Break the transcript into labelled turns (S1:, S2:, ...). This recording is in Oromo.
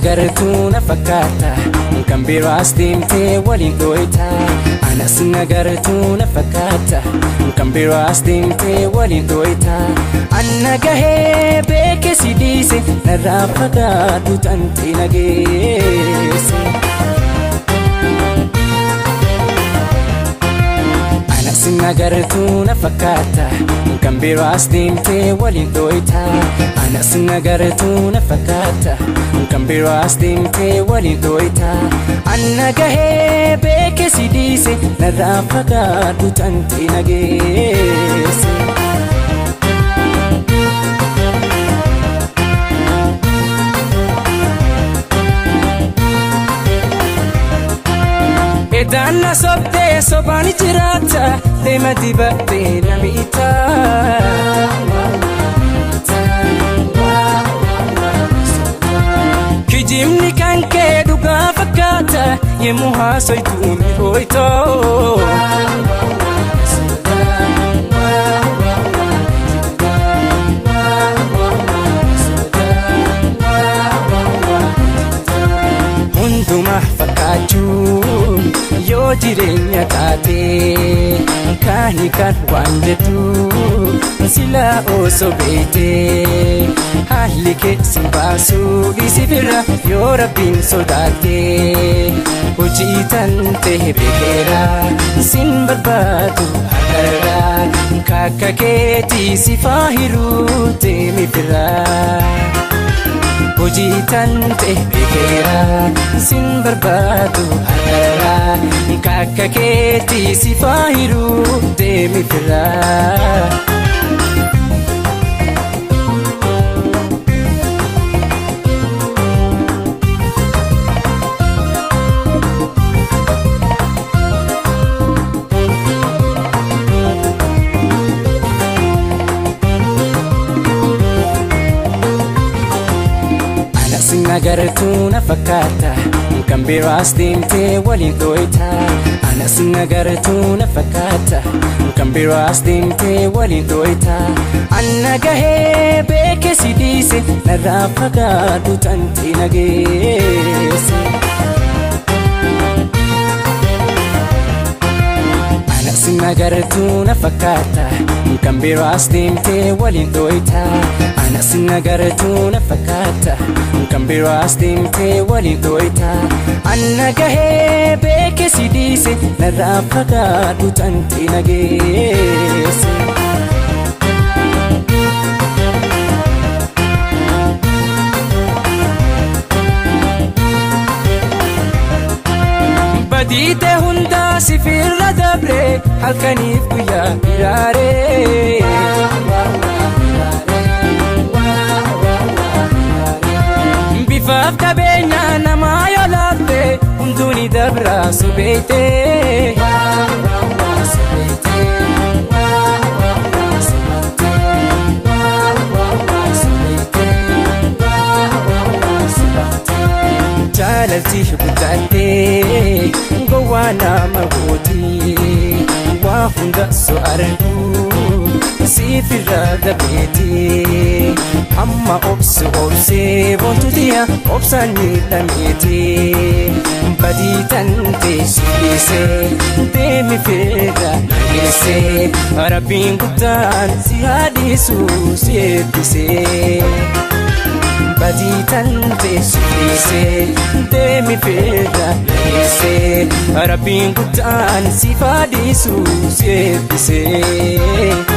S1: nagartuu na fakkaata kan biraas deemtee waliin dhooyta. Anas nagartuu na fakkaata kan biraas deemtee waliin dhooyta. Anna gahee beeke si dhiise narraa fagaadhu tantee nageesse. Anas nagartuu na fakkaata kan biraas deemtee waliin dhooyta. Anas nagartuu na fakkaata kan biraas deemtee waliin dhooyta. Anna gahee beeke si dhiise narraa fagaadhu tantee nageesse. Edaan na sobdee sobaan jiraata deema dibattee na miita. Kijibni kan kee dhugaa fakkaata yemmuu haasoytu mi'ooytoo. Hundumaa fakkaachuun yoo jireenya taate kaani kan waan jettu silaa osoo beekte haalli kee sin baasuu dhiisi bira yoo rabbiin sodaatte hojii tan ta'e beekeera sin barbaadu har'arraa kakka keetii si faahiruu deemi biraa. Hojii tan ta'e beekeera sin barbaadu har'arraa kakka keetii si faahiruu deemi biraa. Anas nagartuu na fakkaata kan biraas deemtee waliin dhooyta. Anas nagartuu na fakkaata kan biraas deemtee waliin dhooyta. Anna gahee beeke si dhiise narraa fagaadhu tantee nageesse. Anas nagartuu na fakkaata kan biraas deemtee waliin dhooyta. Anas nagartuu na fakkaata kan biraas deemtee waliin dhooyta. Anna gahee beeke si dhiise narraa fagaadhu tantee nageesse. Badiite hundaa sifirra dabre halkaniif guyyaa hiraaree. Bifaaf qabeenya namaa yoo laatte hunduu ni dabra sobeeyte. Jaalalti guddattee gowwaa nama gooti waa hunda so argu siif irra dabeeti amma obsu obsee boontuutiya obsaan miidhameeti badii tantee si dhiise deemi firra nageesse rabbiin guddaan si haa dhiisu si eebbisee. Badii tantee si dhiise deemi firra nageesse rabbiin guddaan si haa dhiisu si eebbisee.